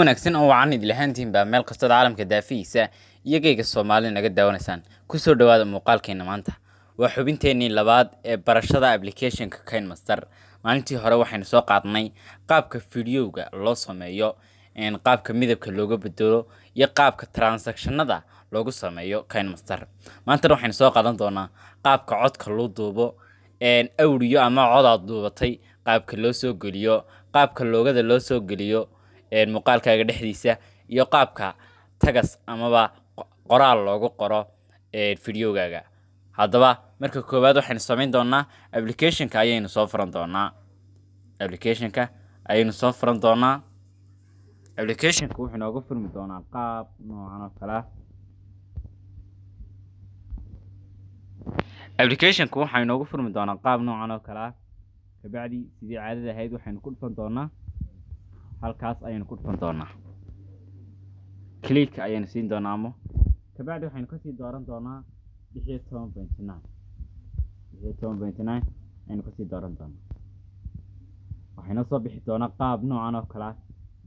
Wanaagsan oo wacan idil ahaantiinba meel kastood caalamka daafihiisa iyo geyga Soomaali naga daawanaysaan. Kusoo dhawaada muuqaalkeena maanta. Waa xubinteenii labaad ee barashada application-ka KineMaster. Maalintii hore waxaynu soo qaadnay qaabka fiidiyowga loo sameeyo, qaabka midabka looga bedelo iyo qaabka transition-nada loogu sameeyo KineMaster. Maantana waxaynu soo qaadan doonaa qaabka codka loo duubo, audio ama cod aad duubatay, qaabka loo soo geliyo, qaabka logo-da loo soo geliyo muuqaalkaaga dhexdiisa iyo qaabka text amaba qoraal loogu qoro fiidiyowgaaga. Haddaba marka koowaad waxaynu samayn doonaa application-ka ayaynu soo furan doonaa. Application-ka ayaynu soo furan doonaa. Application-ka wuxuu inooga furmi doonaa qaab noocan oo kale ah. Application-ka waxaa inoogu furmi doonaa qaab noocan oo kale ah. Kabacdi sidii caadada ahayd waxaynu ku dhufan doonaa halkaas ayaynu ku dhufan doonaa. Click ayaynu siin doonaa ama kabacdi waxaynu kasii dooran doonaa 16.9. 16.9 ayaynu kasii dooran doonaa. Waxay noo soo bixi doonaa qaab noocan oo kale ah.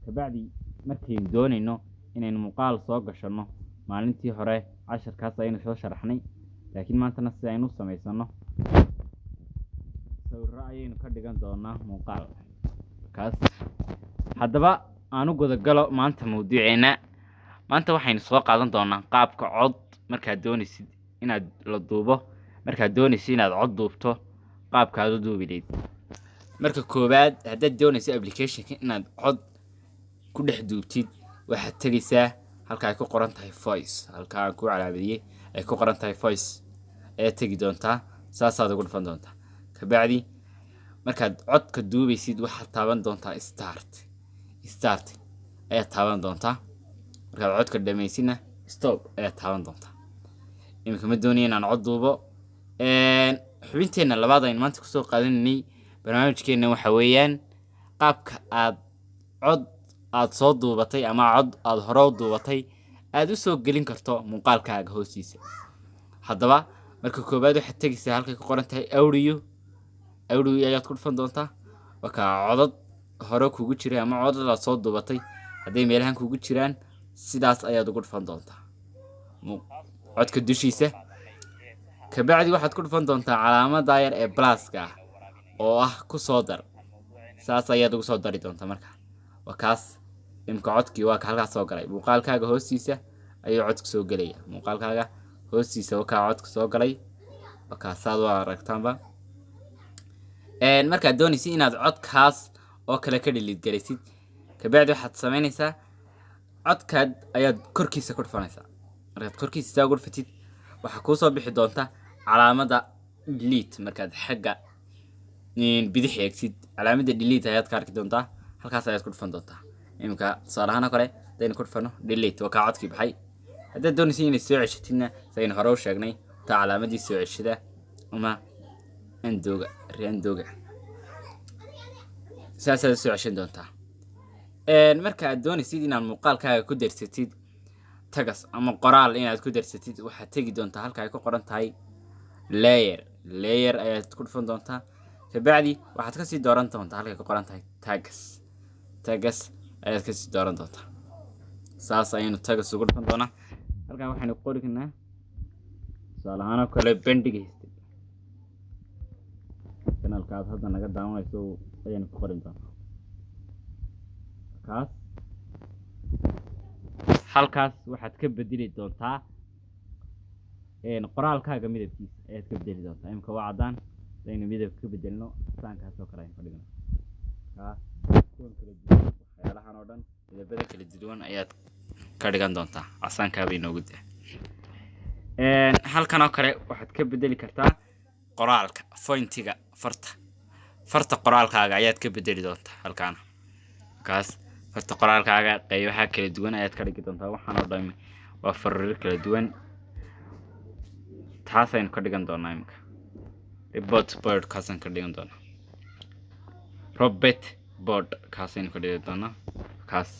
Kabacdi markaynu doonayno inaynu muuqaal soo gashanno, maalintii hore casharkaas ayaynu soo sharaxnay, laakiin maantana si aynu u samaysano sawirro ayaynu ka dhigan doonaa muuqaal kaas. Haddaba aan u gudagalo maanta mawduuceena. Maanta waxaynu soo qaadan doonaa qaabka cod markaad doonaysid inaad la duubo, markaad doonaysid inaad cod duubto, qaabka aad u duubi lahayd. Marka koowaad haddaad doonayso application-ka inaad cod ku dhex duubtid, waxaad tegaysaa halka ay ku qoran tahay voice, halka aan ku calaamadiyey ay ku qoran tahay voice ayaad tegi doontaa, saasaad ugu dhufan doontaa. Kabacdi markaad codka duubaysid waxaad taaban doontaa start. Start ayaad taaban doontaa. Markaad codka dhamaysidna stop ayaad taaban doontaa. Iminka ma doonayo inaan cod duubo. Xubinteenna labaad aynu maanta kusoo qaadanaynay barnaamijkeena waxa weeyaan qaabka aad cod aad soo duubatay ama cod aad hore u duubatay aad u soo gelin karto muuqaalkaaga hoostiisa. Haddaba marka koowaad waxaad tegaysaa halkay ku qoran tahay audio. Audio ayaad ku dhufan doontaa. Wakaa codad hore kugu jiray ama codad aad soo duubatay hadday meelahan kugu jiraan, sidaas ayaad ugu dhufan doontaa codka dushiisa. Kabacdi waxaad ku dhufan doontaa calaamadda yar ee plus-ka ah oo ah ku soo dar. Saas ayaad ugu soo dari doontaa. Marka waa kaas, imka codkii waa ka halkaas soo galay. Muuqaalkaaga hoostiisa ayuu codku soo gelaya. Muuqaalkaaga hoostiisa waa kaa codku soo galay, waa kaasaad u aragtaanba. Markaad doonaysid inaad codkaas oo kale ka delete garaysid, kabacdi waxaad samaynaysaa codkaad ayaad korkiisa ku dhufanaysaa. Markaad korkiisa saa ugu dhufatid, waxaa kuusoo bixi doonta calaamadda delete. Markaad xagga bidix eegtid, calaamadda delete ayaad ka arki doontaa, halkaas ayaad ku dhufan doontaa. Iminka tusaale ahaan oo kale hadaynu ku dhufano delete, waa kaa codkii baxay. Haddaad doonaysid inaad soo ceshatidna, saynu hore u sheegnay, taa calaamadii soo ceshada ama undo-ga, re-undo-ga, saasaad u soo ceshan doontaa. Marka aad doonaysid inaad muuqaalkaaga ku darsatid text ama qoraal inaad ku darsatid, waxaad tegi doontaa halka ay ku qoran tahay layer. Layer ayaad ku dhufan doontaa. Kabacdi waxaad kasii dooran doontaa halkay ku qoran tahay text. Text ayaad kasii dooran doontaa. Saas ayaynu text ugu dhufan doonaa. Halkan waxaynu qori karnaa tusaale ahaan oo kale Bandhiga History. Channel-ka aad hadda naga daawanayso ayaynu ku qorin doonaa kaas. Halkaas waxaad ka bedeli doontaa qoraalkaaga midabkiisa ayaad ka bedeli doontaa. Imika waa caddaan. Hadaynu midabka ka bedelno, casaankaas oo kale aynu ka dhigno. Kaa kuwan kala duwan, waxyaalahan oo dhan midabada kala duwan ayaad ka dhigan doontaa. Casaankaa bay inoogu daa. Halkan oo kale waxaad ka bedeli kartaa qoraalka font-iga, farta qoraalkaaga ayaad ka bedeli doontaa halkaana. Kaas farta qoraalkaaga qaybaha kala duwan ayaad ka dhigi doontaa. Waxaan oo dhan waa farar kala duwan. Taasaynu ka dhigan doonaa imika report board, kaasaan ka dhigan doonaa robot board, kaasaynu ka dhigi doonaa kaas.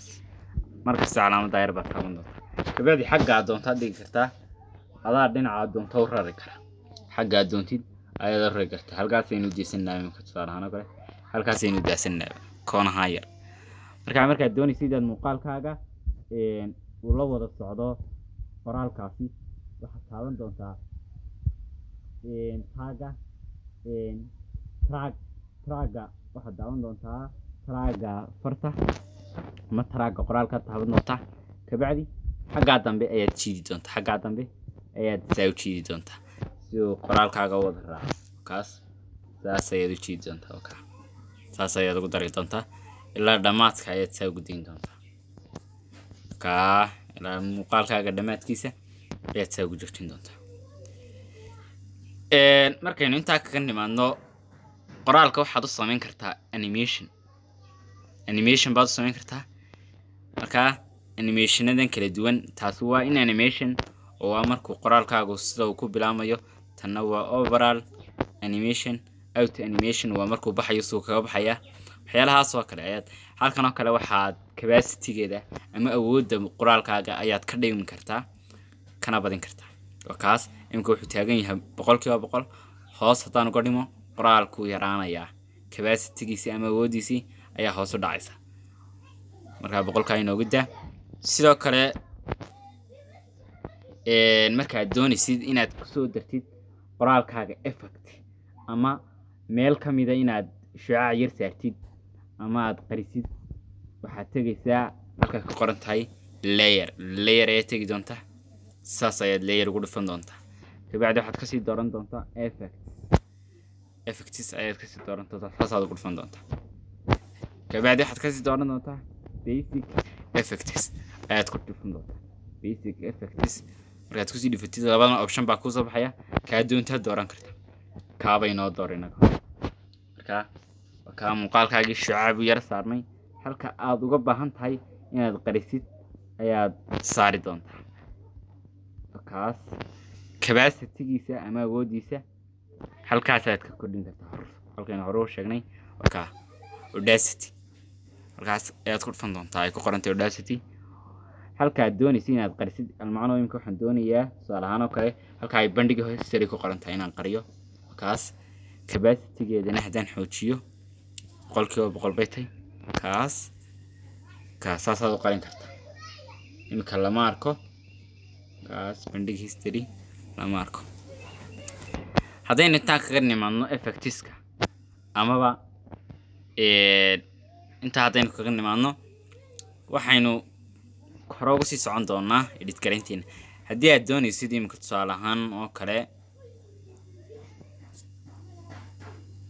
Markasta calaamadda yar baad taaban doontaa. Kabacdi xagga aad doontaad dhigi kartaa, adaa dhinaca aad doonto u rari kara. Xagga aad doontid ayaad u rari kartaa. Halkaasaynu daysanaa imika, tusaale ahaan oo kale halkaasaynu daasanaa koonaha yar. Markaa markaad doonaysid inaad muuqaalkaaga uu la wada socdo qoraalkaasi, waxaad taaban doontaa taaga track. Track-ga waxaad daawan doontaa, track-ga farta ama track-ga qoraalkaad taaban doontaa. Kabacdi xaggaa dambe ayaad jiidi doontaa, xaggaa dambe ayaad saa u jiidi doontaa si uu qoraalkaaga u wada raaco. Kaas saas ayaad u jiidi doontaa, ka saas ayaad ugu dari doontaa ilaa dhammaadka ayaad saa ugu dayn doontaa. Kaa ilaa muuqaalkaaga dhammaadkiisa ayaad saa ugu joojin doontaa. Markaynu intaa kaga nimaadno qoraalka, waxaad u samayn kartaa animation. Animation baad u samayn kartaa. Markaa animationadan kala duwan, taasi waa in animation oo waa markuu qoraalkaagu sida uu ku bilaamayo. Tanna waa overall animation. Out animation waa markuu baxayo, siduu kaga baxaya. Waxyaalahaas oo kale ayaad halkan oo kale waxaad capacitygeeda ama awoodda qoraalkaaga ayaad ka dhimi kartaa kana badin kartaa. Waa kaas, imika wuxuu taagan yahay 100%. Hoos haddaan uga dhimo, qoraalkuu yaraanayaa, capacitygiisii ama awooddiisii ayaa hoos u dhacaysa. Markaa 100-kaa inoogu daa. Sidoo kale markaad doonaysid inaad kusoo dartid qoraalkaaga effect ama meel ka mida inaad shucaac yar saartid ama aad qarisid, waxaad tegaysaa halka ka qoran tahay layer. Layer ayaad tegi doontaa, saas ayaad layer ugu dhufan doontaa. Kabacdi waxaad kasii dooran doontaa effect. Effects ayaad kasii dooran doontaa, saasaad ugu dhufan doontaa. Kabacdi waxaad kasii dooran doontaa basic effects ayaad ku dhufan doontaa. Basic effects markaad kusii dhufatid, labadan option baa kuusoo baxaya, kaa doontaa dooran karta. Kaabay noo door inaga. Marka kaa muuqaalkaagii shucaac buu yara saarmay. Halka aad uga baahan tahay inaad qarisid ayaad saari doontaa. Kaas capacitygiisa ama awooddiisa halkaasaad ka kordhin kartaa. Hor halkaynu hore u sheegnay, waa opacity. Halkaas ayaad ku dhufan doontaa ay ku qorantay opacity, halkaad doonaysa inaad qarisid. Almacno imika waxaan doonayaa, tusaale ahaan oo kale, halka ay bandhiga history ku qoran tahay inaan qariyo. Kaas capacitygeedana haddaan xoojiyo, 100% bay tahay. Kaas kaas saasaad u qarin kartaa. Imika lama arko kaas, bandhig history lama arko. Haddaynu intaan kaga nimaadno effectiska amaba intaa haddaynu kaga nimaadno, waxaynu hore uga sii socon doonaa edit garaynteena. Haddii aad doonaysid imika, tusaale ahaan oo kale